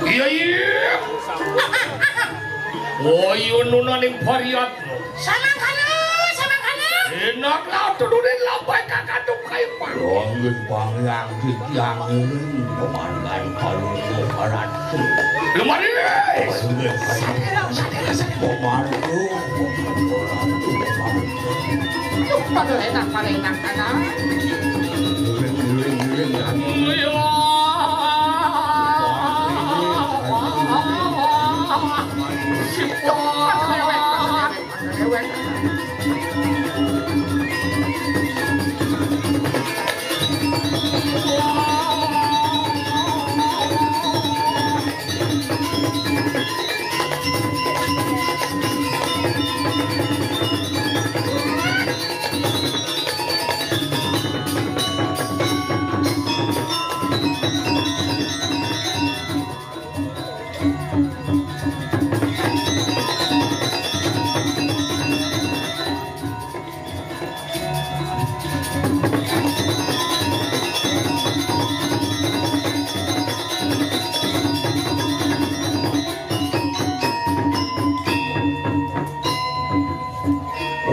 Iya, iya. Oh, iya, nuna ning pariat. Samangkana, samangkana. Enak lah, turunin lah, baik kakak tuh kayak apa. Longgis bangyang, titiang ini, pemandangan kalau mau parat. Lemari. Sadera, sadera, sadera. Pemandu. Pada enak, pada enak, kanan. Giling, giling, giling, ya. Iya.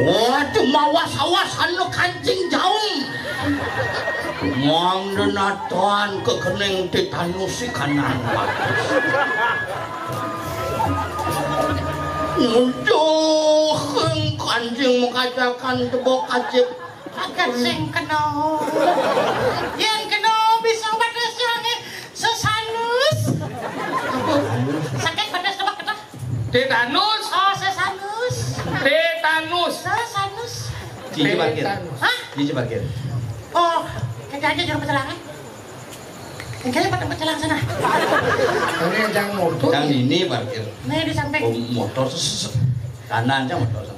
Waduh, mawas-awas anu kancing jaum. Mangdenatan kekening tetanus si kanan bagus. Ngeduh, kancing mengkacakan tebok kacip. Akan sing kena. Yang kena bisa batas yang sesanu. Tetanus. Oh, sesanus. Tetanus. Sesanus. Cici parkir. Tetanus. Hah? Cici parkir. Oh, kita aja juru pecalang. Kayaknya pada pecalang sana. Ini yang motor. Yang ini parkir. Nih di samping. Oh, motor ses- kanan aja motor.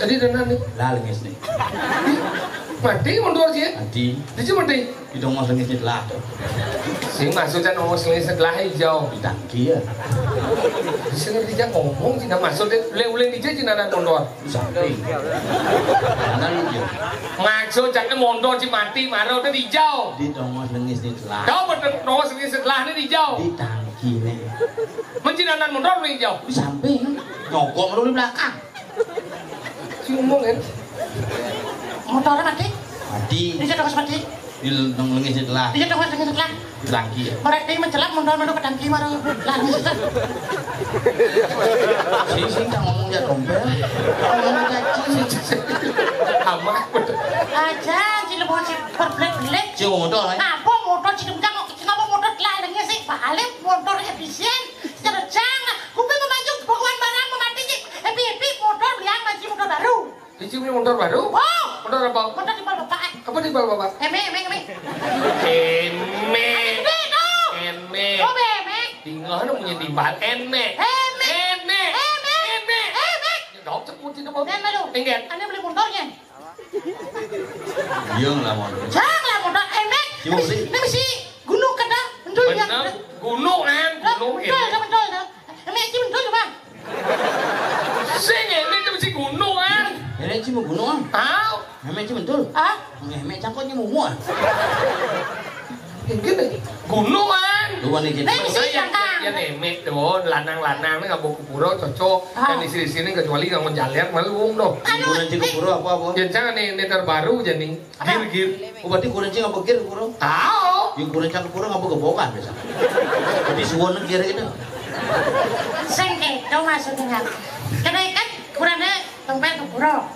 Tadi tenan nih. Lah lengis nih. Mati mundur sih. Mati. Di sini mati. Di dongos lengis nih lah tuh. Sing maksudnya dongos lengis sebelah hijau. Di tangki ya. Sing ngerti aja ngomong sih, nah maksudnya uleng-uleng di sini ada mundur. Samping. Kanan hijau. Maksud caknya mundur si mati marah udah hijau. Di dongos lengis nih telah. Tahu betul dongos lengis sebelah nih hijau. Di tangki nih. Mencinanan mundur nih hijau. Di samping. Nyokok lu di belakang. Si ngomong kan? Motornya mati? Mati. Dia jatuh mati? Di nang lengis setelah. Dia jatuh lengis setelah. Di tangki ya. Mereka ini mencelak mundur mundur ke tangki baru lagi susah. Sing sing tak ngomong ya dompet. Ngomong aja cing. Amat. Aja si lebon si berbelit-belit. Si motor ya. Apa motor si kencang kok kenapa motor telah lengis sih? Balik motor efisien. Secara jangan. Kuping memanjung bekuan barang memati sih. Happy happy motor liang masih motor baru. Cici beli motor baru? Oh. Motor apa? Motor timbal bapak. Apa timbal bapak? Eme, eme, eme. Eme. Eme tuh. Eme. Oh, eme. Tinggal punya timbal eme. Eme. Eme. Eme. Eme. Dok, cek kunci dong. Eme lu. Enggak. Ane beli motornya. Iya lah motor. Jangan lah motor eme. Cuma beli. Ini mesti gunung kena. Betul ya. Bener. Gunung kan? Betul, betul, betul. Eme, ini betul, Bang. Sing ini tuh si gunung kan? Ini sih mau gunung. Tahu? Ini sih betul. Ah? Ini cangkoknya mau muat. Gini, gunung kan? Lu wanita gitu. Nih, sih, ya, ya, ya, nemek tuh, lanang-lanang nih nggak mau ke pura cocok. Ah. Dan di sini kecuali nggak mau jalan malu wong dong. Anu, gunung sih ke pura apa apa? Ya jangan nih, ini terbaru jadi. Gir, gir. Oh, berarti kurencing apa gir, Bro? Tahu. Yang kurencing kurang apa gebokan biasa? Jadi suwon gir gitu. Sing gitu maksudnya. Kenaikan kurangnya tempat ke pura.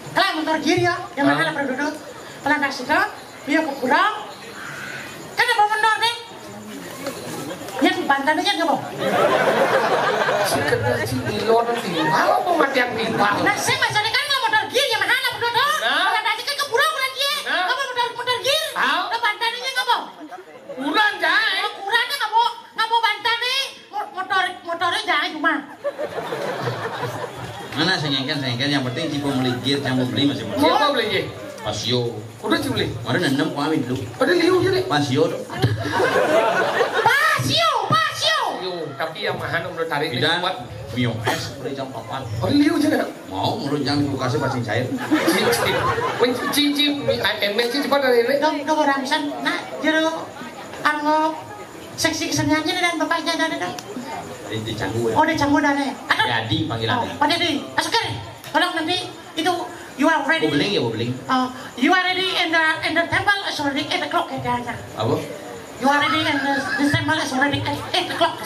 Kalau motor gir ya, yang mana perlu duduk? Pelan kasih ke, dia ke pura. Kan apa menor nih? Yang bantannya kan ngapa? Si kenal si Milo nanti. Kalau mau mati yang timbal. Nah, saya masih ada kan nggak motor gear ya, mana motor dong? Nah. Kalau tadi kan keburu aku lagi ya. Nah. Apa motor motor gear? Tahu. Nah, bantannya ngapa? Kurang jai. Oh, kurangnya ngapa? Ngapa bantan nih? Mo- Motor motornya jangan cuma. Mana sengengken sengengken yang penting si pembeli gear yang pembeli masih mau. Siapa beli gear? Pasio. Udah sih beli. Mana nenem kami dulu. Ada liu jadi. Pasio tuh. Pasio, pasio. Yo, tapi yang mahal udah tarik ini Bidan, kuat. Mio es udah jam papat. Oh, liu jadi. Mau menurut jangan kulkasnya pasti cair. Cici, cici, M S cepat dari ini. Dong, dong orang pisan. Nah, jero anggo seksi keseniannya dan bapaknya ada dong. Di, di Canggu ya. Oh, di Canggu ada ya. Ada. Jadi panggilannya. Oh, Pak Dedi. Masuk ke. Tolong nanti itu you are ready. Bobling ya, bobling. Uh, you are ready and the and the temple is already eight o'clock ya dia. Apa? You are ready and the, the temple is already at eight o'clock.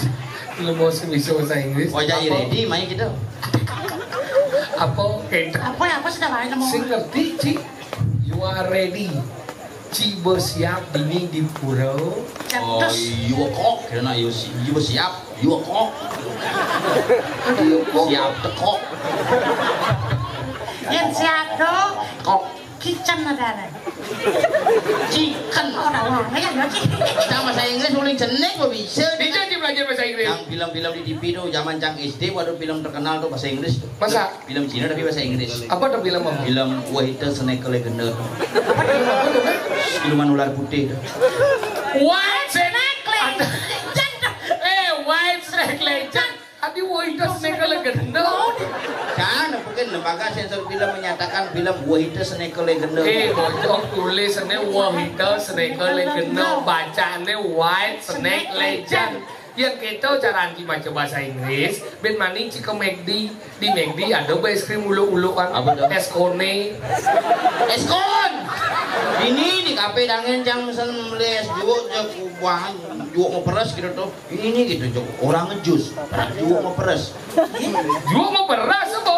Lu mau sih bisa bahasa Inggris? Oh, jadi apa? Ready, main gitu. Apa? Apa ya? Apa sudah main mau? Sing ngerti, Ci? You are ready. Ci bersiap dini di pura. Oh, you kok, kena you si, you siap, you kok. Aduh, kok. Siap tekok. Yang siap tuh. Kok. Kitchen ada ada. Chicken orang orang ya ya sih. Kita bahasa Inggris paling jenek kok bisa. Bisa sih belajar bahasa Inggris. Yang film-film di T V tuh zaman cang S D, waduh film terkenal tuh bahasa Inggris tuh. Masa? Film Cina tapi bahasa Inggris. Apa tuh film apa? Film White Snake Legend. Apa tuh film apa tuh? Siluman ular putih tuh. White Snake Legend. Eh, White Snake Legend. Tapi White Snake Legend. Kan, mungkin lembaga sensor film menyatakan film White Snake Legend. Eh, bocok tulis ini White Snake Legend. Bacanya White Snake Legend. Yang kita cara anti baca bahasa Inggris, ben maning cik ke McD. Di McD ada bae es krim ulu-ulu kan. Apa tuh? Es kone. Es kon. Ini di kafe dangen jang sen beli es juo jek wah juo mau peres gitu tuh. Ini gitu jek orang ngejus. Juo mau peres. Juo mau peres apa?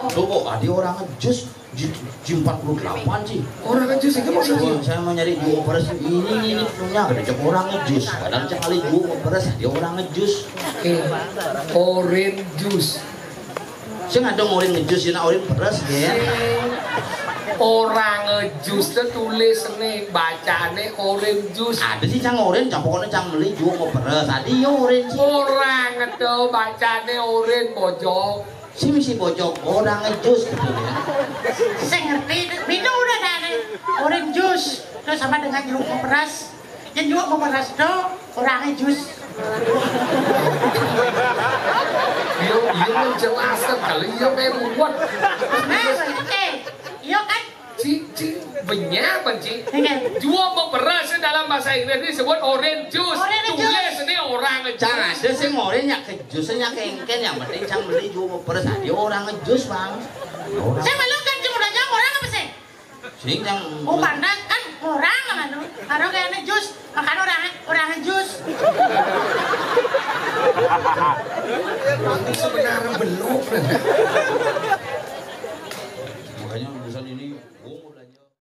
Tuh kok ada orang ngejus, jus, jus empat puluh delapan sih. Orang ngejus itu maksudnya? Saya mau nyari jus peres ini, ini, ini punya, ada cek orang ngejus. Kadang cek kali jus peres, ada orang ngejus. Eh, orange juice. Sing ada orange ngejus, ini orange peres ya. Orang ngejus itu tulis nih, bacane orange juice. Ada sih cang orange, cang pokoknya cang beli jus mau peres. Ada ya orange sih. Orang itu bacane orange, bojong. Si misi bojong orang ngejus gitu ya. Saya ngerti, minum udah dah nih. Orange juice, terus sama dengan jeruk mau peres. Yang jeruk mau peres tuh orangnya jus. Iya, iya menjelaskan kali iya memang. Nah, eh, iya kan? Ci, ci, benyah apa, Ci? Enggak. Jua mau peres dalam bahasa Inggris disebut orange juice. Orange juice. Tulis ini orang Cang ngejus. Ada sih orange nya kejus nya kengken, yang penting cang beli jus mau peres, ada orang ngejus bang. Saya malu kan cuma udah jawab orang apa sih? Sing cang Oh pandang kan orang kan tuh. Kalau kayaknya jus, makan orang orangnya jus. Sebenarnya belum.